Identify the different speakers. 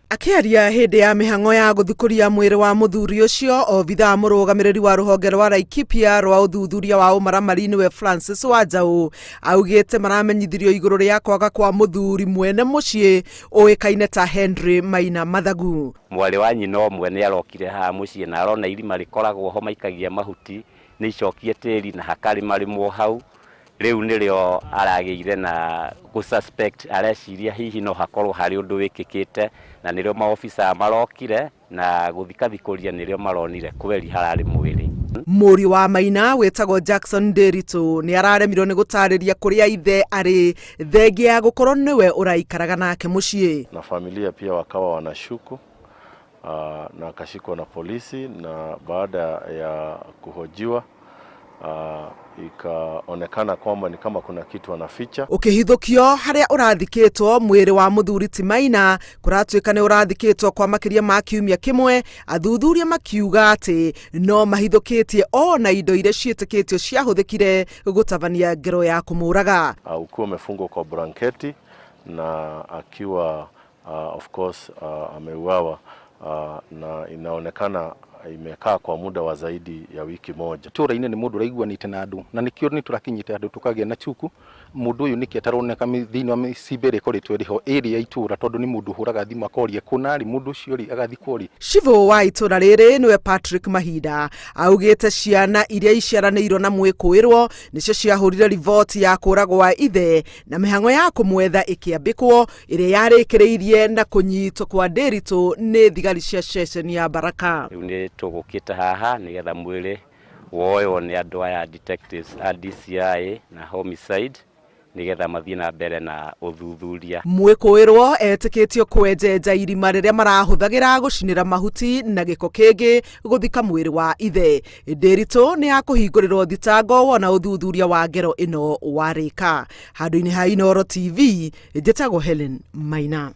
Speaker 1: Akĩaria hĩndĩ ya mĩhang'o ya gũthikũria mwĩrĩ wa mũthuri ũcio, obithaa mũrũgamĩrĩri wa rũhonge rwa Laikipia rwa ũthuthuria wa ũmaramari nĩwe Francis Wanjaũ augĩte maramenyithirio igũrũ rĩa kwaga kwa mũthuri mwene mũciĩ ũĩkaine ta Henry Maina Mathagu.
Speaker 2: Mwarĩ wa nyina ũmwe nĩ arokire haha mũciĩ na arona irima rĩkoragwo ho maikagia mahuti, nĩ icokie tĩri na hakarĩmarĩmwo hau. Rĩu nĩrĩo aragĩire na gũ suspect, areciria hihi no hakorwo harĩ ũndũ wĩkĩkĩte, na nĩrĩo maobica marokire na gũthikathikũria nĩrĩo maronire kweri hararĩ mwĩrĩ.
Speaker 1: Mũriũ wa Maina wĩtagwo Jackson Ndiritu nĩ araremirwo nĩ gũtarĩria kũrĩa ithe arĩ thengia ya gũkorwo nĩwe ũraikaraga nake mũciĩ.
Speaker 3: Na familia pia wakawa wanashuku na akashikwa na polisi na baada ya kuhojiwa ikaonekana kwamba ni kama kuna kitu anaficha.
Speaker 1: Ũkĩhithũkio harĩa ũrathikĩtwo mwĩrĩ wa mũthuri ti Maina kũratuĩka nĩ ũrathikĩtwo kwa makĩria ma kiumia kĩmwe, athuthuria makiuga atĩ no mahithũkĩtie ona indo iria ciĩtĩkĩtio ciahũthĩkire gũtabania ngero ya kũmũraga.
Speaker 3: Ukiwa umefungwa kwa blanketi na akiwa of course ameuawa na inaonekana imekaa kwa muda wa zaidi ya wiki moja.
Speaker 4: Itũra-inĩ nĩ mũndũ ũraiguanĩte na andũ na nĩkĩo nĩ tũrakinyĩte andũ tũkagĩa na chuku mũndũ ũyũ nĩkĩ ataroneka thĩinĩ wa mĩcimbĩ ĩrĩa ĩkoretwo ĩrĩ ho ĩrĩ ya itũra tondũ nĩ mũndũ ũhũraga thimũ akoria kũna rĩ mũndũ ũcio rĩ agathikwo rĩ.
Speaker 1: Cibũ wa itũra rĩrĩ nĩwe Patrick Mahinda augĩte ciana iria iciaranĩirwo na mwĩkũĩrwo nĩcio ciahũrire riboti ya kũragwo wa ithe na mĩhang'o ya kũmwetha ĩkĩambĩkwo ĩrĩa yarĩkĩrĩirie na kũnyitwo kwa Ndiritu nĩ thigari cia ceceni ya Baraka.
Speaker 2: Rĩu nĩ tũgũkĩte haha nĩgetha mwĩrĩ woywo nĩ andũ aya detectives a DCI na homicide nĩgetha mathiĩ na mbere na ũthuthuria.
Speaker 1: Mwĩkũĩrwo etĩkĩtio kwenjenja irima rĩrĩa marahũthagĩra gũcinĩra mahuti na gĩko kĩngĩ gũthika mwĩrĩ wa ithe. Ndiritu nĩ akũhingũrĩrwo thitango wona ũthuthuria wa ngero ĩno warĩka. Handũ-inĩ ha Inooro TV, njĩtagwo Helen Maina.